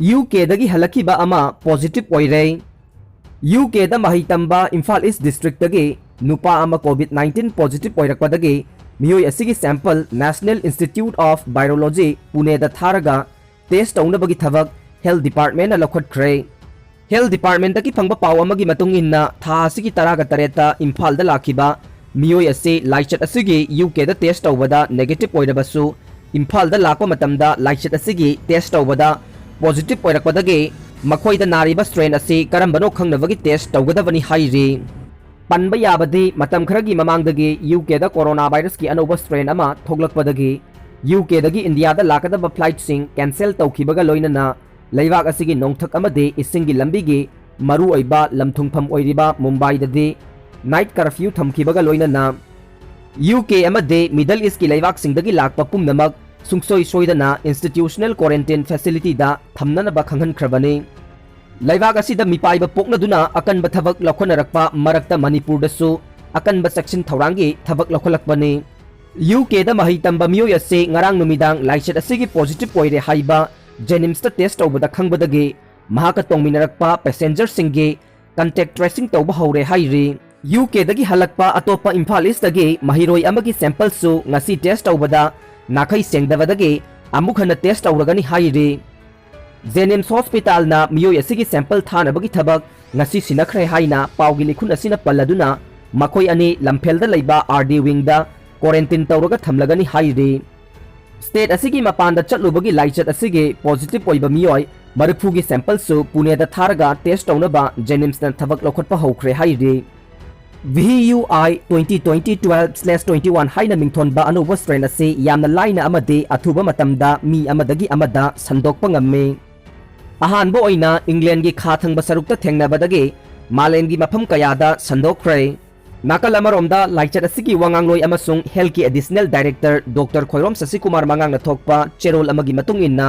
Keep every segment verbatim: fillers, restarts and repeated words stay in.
U ꯀꯦꯗꯒꯤ ꯍꯜꯂꯛꯈꯤꯕ ꯑꯃ positive ꯑꯣꯏꯔꯦ꯫ U ꯀꯦꯗ ꯃꯍꯩ ꯇꯝꯕ ꯏꯝꯐꯥꯜ ꯏꯁ ꯗꯤꯁꯇ꯭ꯔꯤꯛꯇꯒꯤ ꯅꯨꯄꯥ ꯑꯃ COVID nineteen positive ꯑꯣꯏꯔꯛꯄꯗꯒꯤ ꯃꯤꯑꯣꯏ ꯑꯁꯤꯒꯤ sample National Institute of Virology ꯄꯨꯅꯦꯗ ꯊꯥꯔꯒ test ꯇꯧꯅꯕꯒꯤ ꯊꯕꯛ health departmentꯅ ꯂꯧꯈꯠꯈ꯭ꯔꯦ꯫ Health departmentꯇꯒꯤ ꯐꯪꯕ ꯄꯥꯎ ꯑꯃꯒꯤ ꯃꯇꯨꯡ ꯏꯟꯅ, ꯊꯥ ꯑꯁꯤꯒꯤ ꯇꯔꯥꯒ ꯇꯔꯦꯠꯇ ꯏꯝꯐꯥꯜꯗ ꯂꯥꯛꯈꯤꯕ ꯃꯤꯑꯣꯏ ꯑꯁꯤ ꯂꯥꯏꯆꯠ ꯑꯁꯤꯒꯤ ꯌꯨ ꯀꯦꯗ test ꯇꯧꯕꯗ negative ꯑꯣꯏꯔꯕꯁꯨ, ꯏꯝꯐꯥꯜꯗ ꯂꯥꯛꯄ ꯃꯇꯝꯗ ꯂꯥꯏꯆꯠ ꯑꯁꯤꯒꯤ test ꯇꯧꯕꯗ positive ꯑꯣꯏꯔꯛꯄꯗꯒꯤ ꯃꯈꯣꯏꯗ ꯅꯥꯔꯤꯕ strain ꯑꯁꯤ ꯀꯔꯝꯕꯅꯣ ꯈꯪꯅꯕꯒꯤ test ꯇꯧꯒꯗꯕꯅꯤ ꯍꯥꯏꯔꯤ꯫ ꯄꯟꯕ ꯌꯥꯕꯗꯤ, ꯃꯇꯝ ꯈꯔꯒꯤ ꯃꯃꯥꯡꯗꯒꯤ ꯌꯨ ꯀꯦꯗ corona virusꯀꯤ ꯑꯅꯧꯕ strain ꯑꯃ ꯊꯣꯛꯂꯛꯄꯗꯒꯤ ꯌꯨ ꯀꯦꯗꯒꯤ ꯏꯟꯗꯤꯌꯥꯗ ꯂꯥꯛꯀꯗꯕ flightꯁꯤꯡ cancel ꯇꯧꯈꯤꯕꯒ ꯂꯣꯏꯅꯅ ꯂꯩꯕꯥꯛ ꯑꯁꯤꯒꯤ ꯅꯣꯡꯊꯛ ꯑꯃꯗꯤ ꯏꯁꯤꯡꯒꯤ ꯂꯝꯕꯤꯒꯤ ꯃꯔꯨꯑꯣꯏꯕ ꯂꯝꯊꯨꯡꯐꯝ ꯑꯣꯏꯔꯤꯕ ꯃꯨꯝꯕꯥꯏꯗꯗꯤ night curfew ꯊꯝꯈꯤꯕꯒ ꯂꯣꯏꯅꯅ ꯌꯨ ꯀꯦ ꯑꯃꯗꯤ Middle Eastꯀꯤ ꯂꯩꯕꯥꯛꯁꯤꯡꯗꯒꯤ ꯂꯥꯛꯄ ꯄꯨꯝꯅꯃꯛ ꯁꯨꯡꯁꯣꯏ ꯁꯣꯏꯗꯅ institutional quarantine facilityꯗ ꯊꯝꯅꯅꯕ ꯈꯪꯍꯟꯈ꯭ꯔꯕꯅꯤ꯫ ꯂꯩꯕꯥꯛ ꯑꯁꯤꯗ ꯃꯤꯄꯥꯏꯕ ꯄꯣꯛꯅꯗꯨꯅ ꯑꯀꯟꯕ ꯊꯕꯛ ꯂꯧꯈꯠꯅꯔꯛꯄ ꯃꯔꯛꯇ ꯃꯅꯤꯄꯨꯔꯗꯁꯨ ꯑꯀꯟꯕ ꯆꯦꯛꯁꯤꯟ ꯊꯧꯔꯥꯡꯒꯤ ꯊꯕꯛ ꯂꯧꯈꯠꯂꯛꯄꯅꯤ꯫ ꯌꯨ ꯀꯦꯗ ꯃꯍꯩ ꯇꯝꯕ ꯃꯤꯑꯣꯏ ꯑꯁꯤ ꯉꯔꯥꯡ ꯅꯨꯃꯤꯗꯥꯡ ꯂꯥꯏꯆꯠ ꯑꯁꯤꯒꯤ positive ꯑꯣꯏꯔꯦ ꯍꯥꯏꯕ JNIMSꯇ test ꯇꯧꯕꯗ ꯈꯪꯕꯗꯒꯤ ꯃꯍꯥꯛꯀ ꯇꯣꯡꯃꯤꯟꯅꯔꯛꯄ passengerꯁꯤꯡꯒꯤ contact tracing ꯇꯧꯕ ꯍꯧꯔꯦ ꯍꯥꯏꯔꯤ꯫ ꯌꯨ ꯀꯦꯗꯒꯤ ꯍꯜꯂꯛꯄ ꯑꯇꯣꯞꯄ ꯏꯝꯐꯥꯜ ꯏꯁꯇꯒꯤ ꯃꯍꯩꯔꯣꯏ ꯑꯃꯒꯤ sampleꯁꯨ ꯉꯁꯤ test ꯇꯧꯕꯗ ꯅꯥꯈꯩ ꯁꯦꯡꯗꯕꯗꯒꯤ ꯑꯃꯨꯛ ꯍꯟꯅ test ꯇꯧꯔꯒꯅꯤ ꯍꯥꯏꯔꯤ꯫ JNIMS hospitalꯅ ꯃꯤꯑꯣꯏ ꯑꯁꯤꯒꯤ sample ꯊꯥꯅꯕꯒꯤ ꯊꯕꯛ ꯉꯁꯤ ꯁꯤꯟꯅꯈ꯭ꯔꯦ ꯍꯥꯏꯅ ꯄꯥꯎꯒꯤ ꯂꯤꯈꯨꯟ ꯑꯁꯤꯅ ꯄꯜꯂꯗꯨꯅ, ꯃꯈꯣꯏ ꯑꯅꯤ ꯂꯝꯐꯦꯜꯗ ꯂꯩꯕ R D wingꯗ quarantine ꯇꯧꯔꯒ ꯊꯝꯂꯒꯅꯤ ꯍꯥꯏꯔꯤ꯫ State ꯑꯁꯤꯒꯤ ꯃꯄꯥꯟꯗ ꯆꯠꯂꯨꯕꯒꯤ ꯂꯥꯏꯆꯠ ꯑꯁꯤꯒꯤ positive ꯑꯣꯏꯕ ꯃꯤꯑꯣꯏ ꯃꯔꯤꯐꯨꯒꯤ sampleꯁꯨ ꯄꯨꯅꯦꯗ ꯊꯥꯔꯒ test ꯇꯧꯅꯕ JNIMSꯅ ꯊꯕꯛ ꯂꯧꯈꯠꯄ ꯍꯧꯈ꯭ꯔꯦ ꯍꯥꯏꯔꯤ꯫ V U I twenty twenty twelve slash twenty one ꯍꯥꯏꯅ ꯃꯤꯡꯊꯣꯟꯕ ꯑꯅꯧꯕ strain ꯑꯁꯤ ꯌꯥꯝꯅ ꯂꯥꯏꯅ ꯑꯃꯗꯤ ꯑꯊꯨꯕ ꯃꯇꯝꯗ ꯃꯤ ꯑꯃꯗꯒꯤ ꯑꯃꯗ ꯁꯟꯗꯣꯛꯄ ꯉꯝꯃꯤ꯫ ꯑꯍꯥꯟꯕ ꯑꯣꯏꯅ ꯏꯪꯂꯦꯟꯒꯤ ꯈꯥ ꯊꯪꯕ ꯁꯔꯨꯛꯇ ꯊꯦꯡꯅꯕꯗꯒꯤ ꯃꯥꯂꯦꯝꯒꯤ ꯃꯐꯝ ꯀꯌꯥꯗ ꯁꯟꯗꯣꯛꯈ꯭ꯔꯦ꯫ ꯅꯥꯀꯜ ꯑꯃꯔꯣꯝꯗ, ꯂꯥꯏꯆꯠ ꯑꯁꯤꯒꯤ ꯋꯥꯉꯥꯡꯂꯣꯏ ꯑꯃꯁꯨꯡ healthꯀꯤ additional director Doctor ꯈꯣꯏꯔꯣꯝ ꯁꯁꯤꯀꯨꯃꯥꯔ ꯃꯉꯥꯡꯅ ꯊꯣꯛꯄ ꯆꯦꯔꯣꯜ ꯑꯃꯒꯤ ꯃꯇꯨꯡ ꯏꯟꯅ,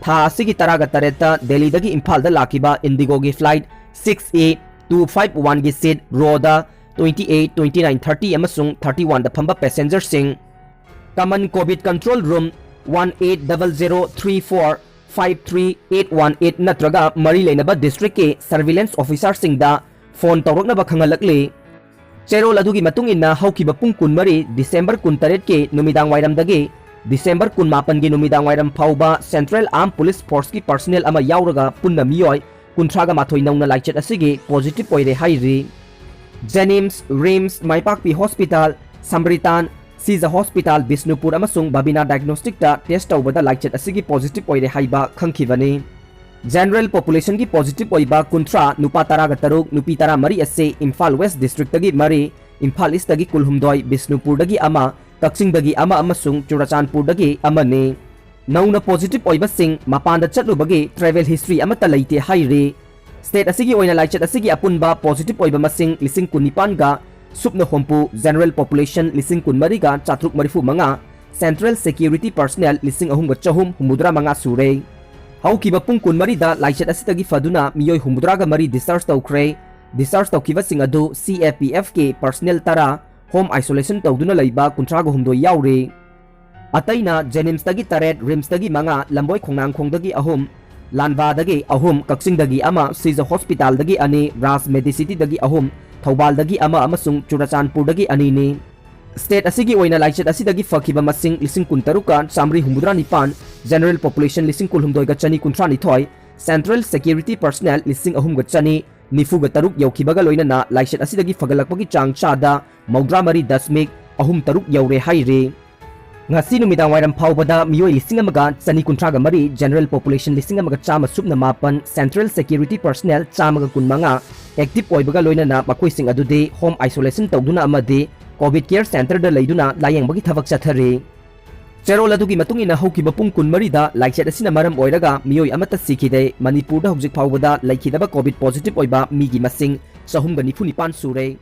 ꯊꯥ ꯑꯁꯤꯒꯤ ꯇꯔꯥꯒ ꯇꯔꯦꯠꯇ ꯗꯦꯜꯂꯤꯗꯒꯤ ꯏꯝꯐꯥꯜꯗ ꯂꯥꯛꯈꯤꯕ IndiGoꯒꯤ flight six A two five oneꯒꯤ seat rowꯗ twenty eight, twenty nine, thirty ꯑꯃꯁꯨꯡ thirty oneꯗ ꯐꯝꯕ passengerꯁꯤꯡ common COVID control room one eight double zero three four five three eight one eight ꯅꯠꯇ꯭ꯔꯒ ꯃꯔꯤ ꯂꯩꯅꯕ district ꯀꯤ surveillance officer ꯁꯤꯡꯗ phone ꯇꯧꯔꯛꯅꯕ ꯈꯪꯍꯜꯂꯛꯂꯤ꯫ ꯆꯦꯔꯣꯜ ꯑꯗꯨꯒꯤ ꯃꯇꯨꯡ ꯏꯟꯅ, ꯍꯧꯈꯤꯕ ꯄꯨꯡ ꯀꯨꯟꯃꯔꯤ, December ꯀꯨꯟꯇꯔꯦꯠꯀꯤ ꯅꯨꯃꯤꯗꯥꯡ ꯋꯥꯏꯔꯝꯗꯒꯤ December ꯀꯨꯟꯃꯥꯄꯟꯒꯤ ꯅꯨꯃꯤꯗꯥꯡ ꯋꯥꯏꯔꯝ ꯐꯥꯎꯕ Central Armed Police Force ꯀꯤ personnel ꯑꯃ ꯌꯥꯎꯔꯒ ꯄꯨꯟꯅ ꯃꯤꯑꯣꯏ ꯀꯨꯟꯊ꯭ꯔꯥꯒ ꯃꯥꯊꯣꯏ ꯅꯧꯅ ꯂꯥꯏꯆꯠ ꯑꯁꯤꯒꯤ positive ꯑꯣꯏꯔꯦ ꯍꯥꯏꯔꯤ꯫ JNIMS, RIMS, ꯃꯥꯏꯄꯥꯛꯄꯤ Hospital, Samritan, Sija Hospital, Bishnupur ꯑꯃꯁꯨꯡ ꯕꯕꯤꯅꯥ diagnostic ꯇ test ꯇꯧꯕꯗ ꯂꯥꯏꯆꯠ ꯑꯁꯤꯒꯤ positive ꯑꯣꯏꯔꯦ ꯍꯥꯏꯕ ꯈꯪꯈꯤꯕꯅꯤ꯫ General population ꯒꯤ positive ꯑꯣꯏꯕ ꯀꯨꯟꯊ꯭ꯔꯥ, ꯅꯨꯄꯥ ꯇꯔꯥꯒ ꯇꯔꯨꯛ, ꯅꯨꯄꯤ ꯇꯔꯥꯃꯔꯤ ꯑꯁꯤ ꯏꯝꯐꯥꯜ West district ꯇꯒꯤ ꯃꯔꯤ, ꯏꯝꯐꯥꯜ East ꯇꯒꯤ ꯀꯨꯜꯍꯨꯝꯗꯣꯏ, ꯕꯤꯁꯅꯨꯄꯨꯔꯗꯒꯤ ꯑꯃ, ꯀꯛꯆꯤꯡꯗꯒꯤ ꯑꯃ ꯑꯃꯁꯨꯡ ꯆꯨꯔꯆꯥꯟꯄꯨꯔꯗꯒꯤ ꯑꯃꯅꯤ꯫ ꯅꯧꯅ positive ꯑꯣꯏꯕꯁꯤꯡ ꯃꯄꯥꯟꯗ ꯆꯠꯂꯨꯕꯒꯤ travel history ꯑꯃꯠꯇ ꯂꯩꯇꯦ ꯍꯥꯏꯔꯤ꯫ State ꯑꯁꯤꯒꯤ ꯑꯣꯏꯅ ꯂꯥꯏꯆꯠ ꯑꯁꯤꯒꯤ ꯑꯄꯨꯟꯕ positive ꯑꯣꯏꯕ ꯃꯁꯤꯡ ꯂꯤꯁꯤꯡ ꯀꯨꯟꯅꯤꯄꯥꯟꯒ ꯁꯨꯞꯅ ꯍꯨꯝꯐꯨ, general population ꯂꯤꯁꯤꯡ ꯀꯨꯟꯃꯔꯤꯒ ꯆꯥꯇ꯭ꯔꯨꯛ ꯃꯔꯤꯐꯨ ꯃꯉꯥ, Central Security Personnel ꯂꯤꯁꯤꯡ ꯑꯍꯨꯝꯒ ꯆꯍꯨꯝ ꯍꯨꯝꯐꯨꯇꯔꯥ ꯃꯉꯥ ꯁꯨꯔꯦ꯫ ꯍꯧꯈꯤꯕ ꯄꯨꯡ ꯀꯨꯟꯃꯔꯤꯗ ꯂꯥꯏꯆꯠ ꯑꯁꯤꯗꯒꯤ ꯐꯗꯨꯅ ꯃꯤꯑꯣꯏ ꯍꯨꯝꯐꯨꯇꯔꯥꯒ ꯃꯔꯤ discharge ꯇꯧꯈ꯭ꯔꯦ꯫ Discharge ꯇꯧꯈꯤꯕꯁꯤꯡ ꯑꯗꯨ C A P F ꯀꯤ personnel ꯇꯔꯥ, home isolation ꯇꯧꯗꯨꯅ ꯂꯩꯕ ꯀꯨꯟꯊ꯭ꯔꯥꯒ ꯍꯨꯝꯗꯣꯏ ꯌꯥꯎꯔꯤ꯫ ꯑꯇꯩꯅ JNIMS ꯇꯒꯤ ꯇꯔꯦꯠ, RIMS ꯇꯒꯤ ꯃꯉꯥ, ꯂꯝꯕꯣꯏ ꯈꯣꯡꯅꯥꯡꯈꯣꯡꯗꯒꯤ ꯑꯍꯨꯝ, ꯂꯥꯟꯕꯥꯗꯒꯤ ꯑꯍꯨꯝ, ꯀꯛꯆꯤꯡꯗꯒꯤ ꯑꯃ, ꯁꯤꯖ Hospital ꯗꯒꯤ ꯑꯅꯤ, ꯔꯥꯖ Medicity ꯗꯒꯤ ꯑꯍꯨꯝ, ꯊꯧꯕꯥꯜꯗꯒꯤ ꯑꯃ ꯑꯃꯁꯨꯡ ꯆꯨꯔꯆꯥꯟꯄꯨꯔꯗꯒꯤ ꯑꯅꯤꯅꯤ꯫ State ꯑꯁꯤꯒꯤ ꯑꯣꯏꯅ ꯂꯥꯏꯆꯠ ꯑꯁꯤꯗꯒꯤ ꯐꯈꯤꯕ ꯃꯁꯤꯡ ꯂꯤꯁꯤꯡ ꯀꯨꯟꯇꯔꯨꯛꯀ ꯆꯥꯃꯔꯤ ꯍꯨꯝꯐꯨꯇꯔꯥ ꯅꯤꯄꯥꯟ, general population ꯂꯤꯁꯤꯡ ꯀꯨꯟꯍꯨꯝꯗꯣꯏꯒ ꯆꯅꯤ ꯀꯨꯟꯊ꯭ꯔꯥ ꯅꯤꯊꯣꯏ, Central Security Personnel ꯂꯤꯁꯤꯡ ꯑꯍꯨꯝꯒ ꯆꯅꯤ ꯅꯤꯐꯨꯒ ꯇꯔꯨꯛ ꯌꯧꯈꯤꯕꯒ ꯂꯣꯏꯅꯅ ꯂꯥꯏꯆꯠ ꯑꯁꯤꯗꯒꯤ ꯐꯒꯠꯂꯛꯄꯒꯤ ꯆꯥꯡ ꯆꯥꯗ ꯃꯧꯗ꯭ꯔꯥ ꯃꯔꯤ ꯗꯁꯃꯤꯛ ꯑꯍꯨꯝ ꯇꯔꯨꯛ ꯌꯧꯔꯦ ꯍꯥꯏꯔꯤ꯫ ꯉꯁꯤ ꯅꯨꯃꯤꯗꯥꯡ ꯋꯥꯏꯔꯝ ꯐꯥꯎꯕꯗ ꯃꯤꯑꯣꯏ ꯂꯤꯁꯤꯡ ꯑꯃꯒ ꯆꯅꯤ ꯀꯨꯟꯊ꯭ꯔꯥꯒ ꯃꯔꯤ, general population ꯂꯤꯁꯤꯡ ꯑꯃꯒ ꯆꯥꯝꯃ ꯁꯨꯞꯅ ꯃꯥꯄꯟ, Central Security Personnel ꯆꯥꯝꯃꯒ ꯀꯨꯟꯃꯉꯥ, active ꯑꯣꯏꯕꯒ ꯂꯣꯏꯅꯅ ꯃꯈꯣꯏꯁꯤꯡ ꯑꯗꯨꯗꯤ home isolation ꯇꯧꯗꯨꯅ ꯑꯃꯗꯤ COVID Care Center ꯗ ꯂꯩꯗꯨꯅ ꯂꯥꯌꯦꯡꯕꯒꯤ ꯊꯕꯛ ꯆꯠꯊꯔꯤ꯫ ꯆꯦꯔꯣꯜ ꯑꯗꯨꯒꯤ ꯃꯇꯨꯡ ꯏꯟꯅ, ꯍꯧꯈꯤꯕ ꯄꯨꯡ ꯀꯨꯟꯃꯔꯤꯗ ꯂꯥꯏꯆꯠ ꯑꯁꯤꯅ ꯃꯔꯝ ꯑꯣꯏꯔꯒ ꯃꯤꯑꯣꯏ ꯑꯃꯠꯇ ꯁꯤꯈꯤꯗꯦ꯫ ꯃꯅꯤꯄꯨꯔꯗ ꯍꯧꯖꯤꯛ ꯐꯥꯎꯕꯗ ꯂꯩꯈꯤꯗꯕ COVID positive ꯑꯣꯏꯕ ꯃꯤꯒꯤ ꯃꯁꯤꯡ ꯆꯍꯨꯝꯒ ꯅꯤꯐꯨ ꯅꯤꯄꯥꯟ ꯁꯨꯔꯦ꯫